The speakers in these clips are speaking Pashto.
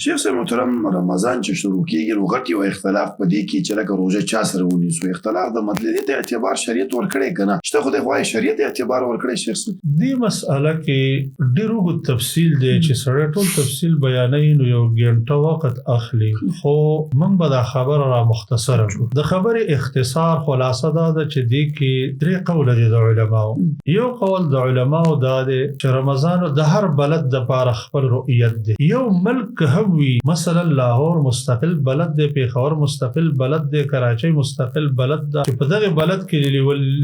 شیخ صاحب محترم، رمضان چې شروع کیږي نو غټ یو اختلاف په دې کې چې لکه روزه چا سره ونیسو، اختلاف د مطلب دې ته اعتبار شریعت ورکړي کنه شته، خو د خوای شریعت اعتبار ورکړي شیخ صاحب. دې مسأله کې ډېر اوږد تفصیل دی چې سړی ټول تفصیل بیانوي نو یو ګنټه وخت اخلي، خو موږ به دا خبره را مختصره کړو. د خبرې اختصار خلاصه دا ده چې دې کې درې قوله دي د علماو. یو قول د علماو دا دی چې رمضان د هر بلد دپاره خپل رؤیت دی. یو ملک هم وي، مثلا لاهور مستقل بلد دی، پېښور مستقل بلد دی، کراچۍ مستقل بلد ده، چې په دغه بلد کې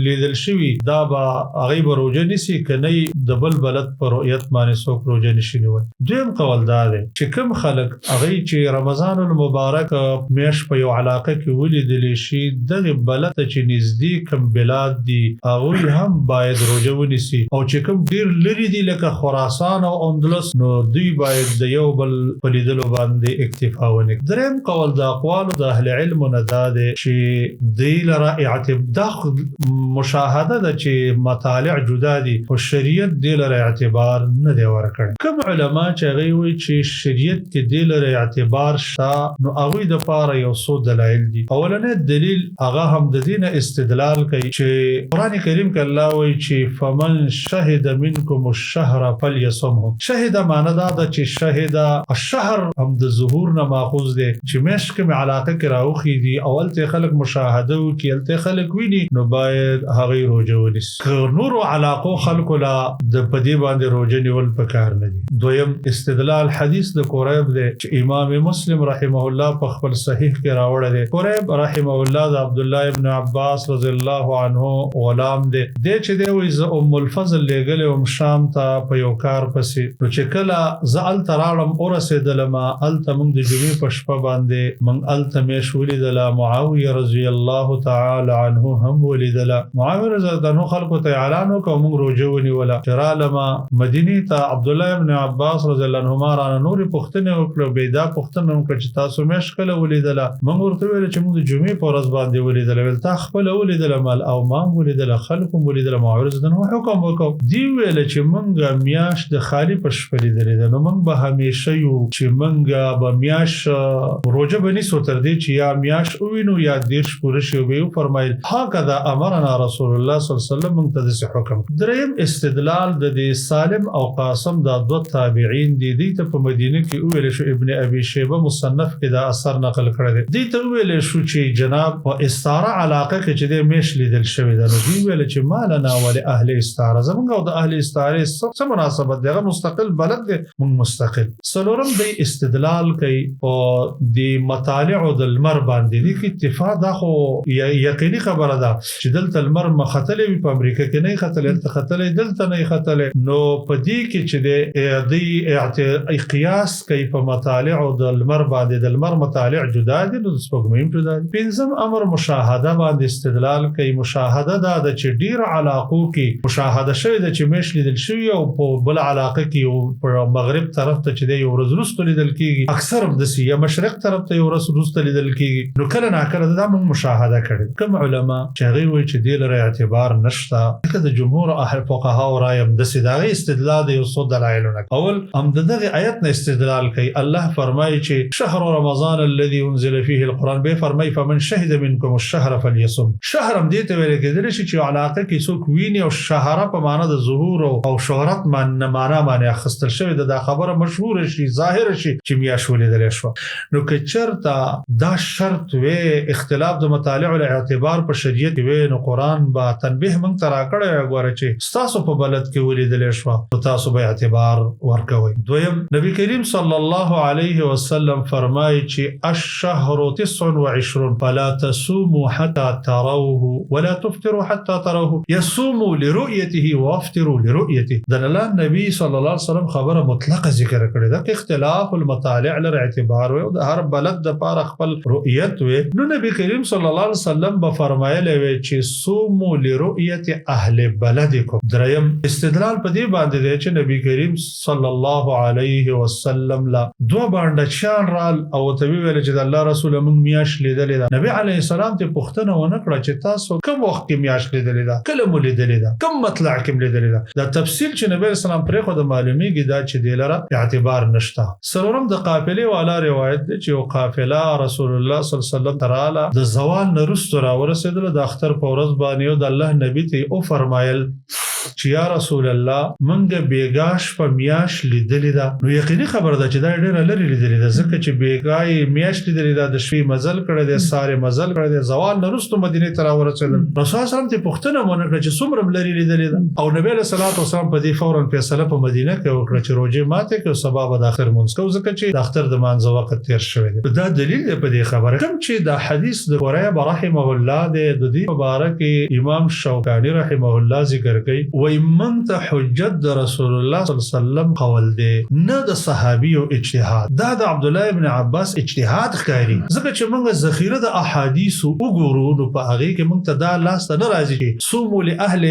لیدل شوي دا به هغوی به روژه نیسي، که نه د بل بلد په رؤیت باندې څوک روژه نشي نیولی. دویم قول دا دی چې کوم خلک هغوی چې رمضان المبارک میاشت په یو علاقه کې ولیدلی شي، دغه بلد ته چې نږدې کوم بلاد دي هغوی هم باید روژه ونیسي، او چې کوم ډېر لرې دي لکه خراسان او اندلس نو دوی باید د یو بل په لیدلو باندې اکتفا ونه کړي. دریم قول د اقوالو د اهل علم نه دا دی چې دوی لره دا مشاهده ده چې مطالع جدا دي خو شریعت دې لره اعتبار نه دی ورکړی. کوم علما چې هغوی وایي چې شریعت کې دې لره اعتبار شته نو هغوی دپاره یو څو دلایل دي. اولنی دلیل هغه هم د دې نه استدلال کوي چې قرآن کریم کې الله وایي چې فمن شهد منکم الشهر فلیصمه. شهد معنی دا ده چې شهد الشهر هم د ظهور نه ماخوذ دی چې میاشت کومې علاقه کې راوخي دي او هلته خلک مشاهده وکړي، هلته خلک ویني، نو باید هغوی روژه ونیسي. که نورو علاقو خلکو لا د په دې باندې روژه نیول پکار نه دي. دویم استدلال حدیث د قریب دی چې امام مسلم رحمه الله په خپل صحیح کې راوړی دی. قریب رحمه الله د عبدالله ابن عباس رضی الله عنه غلام دی. دی چې دی وایي زه ام الفضل لېږلی وم شام ته په یو کار پسې، نو چې کله زه هلته راړم ورسېدلم، هلته موږ د جمعې په شپه باندې موږ هلته میاشت ولیدله. معاویه رضی الله تعالی عنه هم ولیدله. معاویه رضی الله عنه خلکو ته اعلان وکړ او موږ روژه ونیوله. چې رالمه مدینې ته عبدالله ابن عباس رضی الله عنهما رانه نورې پوښتنې وکړې او بیا دا پوښتنه وکړه چې تاسو میاشت کله ولیدله؟ موږ ورته وویل چې موږ د جمعې په ورځ باندې ولیدله. ویل تا خپله ولیدله؟ مال او ما هم ولیدله، خلکو هم ولیدله. معاویه رضی الله عنه حکم وکړ. دوی ویل چې موږ میاشت د خالي په شپه لیدلې ده، نو موږ به همیشه یو چې موږ به میاشت روژه به نیسو تر دې چې یا میاشت ووینو یا 30 پوره شي. به یې وفرمایل هکذا امرنا رسول الله صلی الله علیه وسلم، موږ ته داسې حکم. دریم استدلال د دې سالم او قاسم دا دوه تابعین دي، دوی ته په مدینه کې وویل شو، ابن ابي شیبه مصنف کې دا اثر نقل کړی دی، دوی ته وویل شو چې جناب په استاره علاقه کې چې دی میاشت لیدل شوې ده، نو دوی ویل چې ما لنا ولأهل استاره، زموږ او د اهل استارې څه مناسبت دی، هغه مستقل بلد دی، موږ مستقل. څلورم دی استدلال کوي په دې مطالع د لمر باندې. دې کې اتفاق دا خو یقیني خبره ده چې دلته لمر مختلې وي، په امریکا کې نه ختلې، هلته ختلې، دلته نه ختلې، نو په دې کې چې دی قیاس کوي په مطالع د لمر باندې، د لمر مطالع جدا دي نو د سپوږمۍ هم جدا دي. پنځم امر مشاهده باندې استدلال کوي. مشاهده دا ده چې ډېر علاقو کې مشاهده شوې ده چې میاشت لیدل شوې او په بل علاقه کې یو په مغرب طرف ته چې دی یو ورځ وروسته لیدل کېږي، اکثر هم داسې یا مشرق طرف ته یو ورځ وروسته لیدل کېږي، نو کله ناکله دا موږ مشاهده کړې. کوم علما چې هغوی وایي چې دې لره اعتبار نشته، ځکه د جمهور اهل فقهاو رای هم داسې ده، هغې استدلال د یو څو دلایلو نه. اول هم د دغې آیت نه استدلال کوي. الله فرمایي چې شهر رمضان الذي انزل فيه القرآن، به فرمایي فمن شهد منکم الشهر فلیصم. شهر هم دې ته ویل کېدلی شي چې علاقه کې څوک ویني، او شهره په معنا د ظهور او شهرت معنا باندې اخیستل شوې ده، دا خبره مشهوره شي ظاهره شي چې میاشت ولیدلی شوه. نو که چېرته دا شرط وی اختلاف د مطالع له اعتبار په شریعت وی، نو قرآن به تنبیه موږ ته راکړی وی، ګوره چې ستاسو په بلد کې ولیدلی شوه نو تاسو به اعتبار ورکوئ. دویم نبی کریم صلی الله علیه وسلم فرمایي چې الشهر 29 فلا تصوموا حتى تروه ولا تفطروا حتى تروه، يصوموا لرؤيته وافطروا لرؤيته. د الله نبی صلی الله علیه وسلم خبره مطلقه ذکر کړې ده که اختلاف المطالع لره اعتبار وي او د هر بلد دپاره خپل رؤیت وي، نو نبی کریم صلی الله علیه وسلم به فرمایلی وي چې صوموا لرؤیت اهل بلدکم. دریم استدلال په دې باندې دی چې نبی کریم صلی الله علیه وسلم لا دوه بانډچیان رال او ورته ویل چې د الله رسول موږ میاشت لیدلې ده. نبی علیه السلام ته پوښتنه ونه کړه چې تاسو کوم وخت کې میاشت لیدلې ده، کله مو لیدلې ده، کوم مطلع کې مو لیدلې ده. دا تفصیل چې نبی علیه السلام پرېښوده معلومیږي دا چې دې لره اعتبار نشته. څلورم څلورم د قافلې والا روایت دی چې یو قافله رسول الله صلی الله علیه وسلم ته راله، د زوال نه وروسته راورسېدله، د اختر په ورځ باندې او د الله نبي ته یې وفرمایل چې یا رسول الله، مونږ بیګا شپه میاشت لیدلې ده. نو یقیني خبره ده چې دا یې ډېره لرې لیدلې ده، ځکه چې بیګا یې میاشت لیدلې ده، د شپې مزل کړی دی، سهار یې مزل کړی دی، زوال نه وروسته مدینې ته راورسېدل. رسول الله صلی الله علیه وسلم ته پوښتنه ونه کړه چې څومره لرې لیدلې ده، او نبی علیه الصلاة والسلام په دې فورا فیصله په مدینه کې وکړه چې روژې ماتې کړې او سبا به د اختر لمونځ کوو، ځکه چې د اختر د لمانځه وخت تېر شوی دی. دا دلیل دی په دې خبره کوم چې دا حدیث د قریب رحمه الله دی. د دې په باره کې امام شوکاني رحمه الله ذکر کوي، وایي موږ ته حجت د رسول الله صلی الله علیه وسلم قول دی، نه د صحابي او اجتهاد. دا د عبدالله ابن عباس اجتهاد ښکاري، ځکه چې موږ ذخیره د احادیثو وګورو نو په هغې کې موږ ته دا لاس ته نه راځي چې صوموا لاهل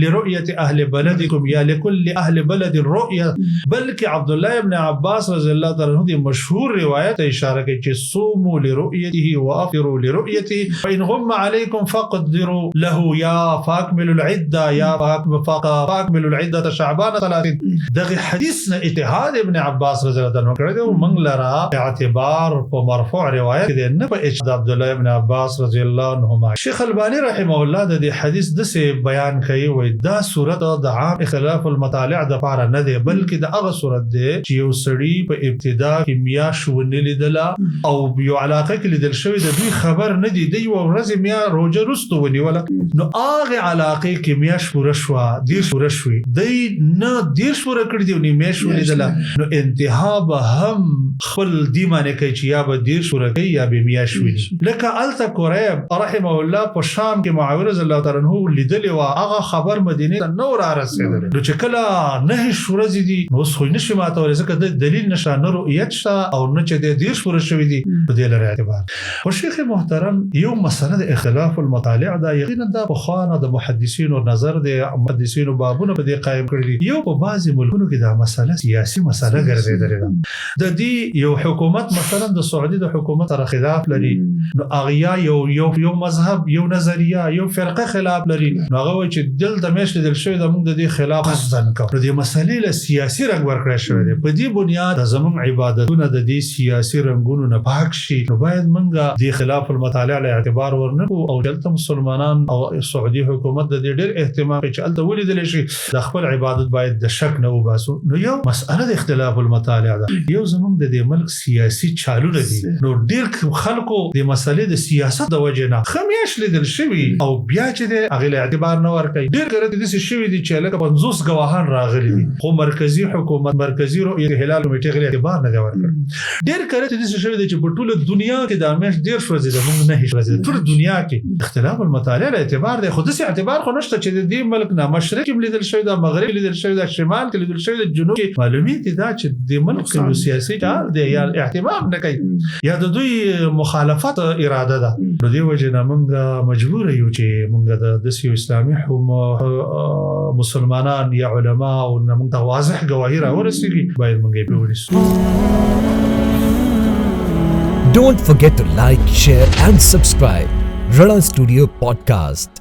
لرؤیة اهل بلدکم یا لکل اهل بلد رؤیة، بلکې عبدالله ابن عباس رضی الله تعالی عنه دې مشهور روایت ته اشاره کوي چې صوموا لرؤيته وافطروا لرؤيته فإن غم عليكم فقدروا له یا فاکملوا العده یا فاکملوا العده شعبان 30. دغه حدیث نه اجتهاد ابن عباس رضی الله عنه کړی دی، موږ لرا اعتبار په مرفوع روایت دی، نه په اجتهاد عبد الله ابن عباس رضی الله عنهما. شیخ البانی رحمه الله د دې حدیث دسه بیان کوي، وای دا صورت د عام اختلاف المطالع د پاره نه دی، بلکې د هغه صورت دی چې یو سړی په ابتدا کې میاش ونه لیدله او یو علاقه کې لیدل شوی، د دوی خبر نه دی، دی یوه ورځ میا روژه رستو ونیوله، نو هغه علاقې کې میاش پوره شوه، 30 پوره شوې، دی نه 30 پوره کړي دي او نه میاش ولیدله، نو انتها به هم خپل دی معنی کوي چې یا به 30 پوره کوي یا به میاش ویني. لکه الته قریب رحمه الله په شام کې معاویه رضی الله تعالی عنہ لیدلی وه، هغه خبر مدینې ته نه ور رسېدلی، نو چې کله 9 ورځې دي نو اوس خو یې نشي ماتولی، ځکه د دلیل نشته، نه رؤیت شته او نه چې د 30 پوره شوي دي په دې لره اعتبار. خو شیخ محترم یو مسله د اختلاف المطالع ده، یقینا دا پخوا نه د محدثینو نظر دی، محدثینو بابونه په دې قایم کړي دي. یو په بعضې ملکونو کې دا مسله سیاسي مسله ګرځېدلې ده. د دې یو حکومت مثلا د سعودي د حکومت سره خلاف لري، نو هغه یا یو یو یو مذهب، یو نظریه، یو فرقه خلاف لري، نو هغه وایي چې دلته میاشت لیدل شوې ده، موږ د دې خلاف قصداً کوو. نو دې مسلې له سیاسي رنګ ورکړی شوی دی. په دې بنیاد زموږ عبادتونه د دې سیاسي رنګونو نه پاک شي، نو باید موږ دې خلاف المطالع له اعتبار ورنکړو، او دلته مسلمانان او سعودي حکومت د دې ډېر اهتمام کوي چې هلته ولیدل شي، د خپل عبادت باید د شک نه وباسو. نو یو مسئله د اختلاف المطالع ده، یو زموږ د دې ملک سیاسي چالونه دي. نو ډېر خلکو د مسئلې د سیاست د وجې نه ښه میاشت لیدل شوي او بیا چې دی هغې له اعتبار نه ورکوي. ډېر کرتې داسې شوي دي چې لکه 50 ګواهان راغلي دي، خو مرکزي حکومت، مرکزي رؤیت هلال کمیټې هغې له اعتبار نه دی ورکړی. ډېر کرتې داسې شوي دي چې په ټوله دنیا کې دا میاشت 30 ورځې ده، موږ 9 ورځې ده. ټوله دنیا کې اختلاف المطالع له اعتبار دی، خو داسې اعتبار خو نشته چې د دې ملک نه مشرق کې لیدل شوی ده، مغرب کې لیدل شوی ده، شمال کې لیدل شوی ده، جنوب کې. معلومیږي دا چې د ملک یو سیاسي چال دی، یا اهتمام نه کوي یا د دوی مخالفت اراده ده. نو دې وجې نه موږ مجبور یو چې موږ د داسې یو اسلامي مسلمانان یا علما او نه موږ ته واضح ګواهي راورسېږي، باید موږ یې پرې ونیسو. Don't forget to like, share and subscribe Rana Studio Podcast.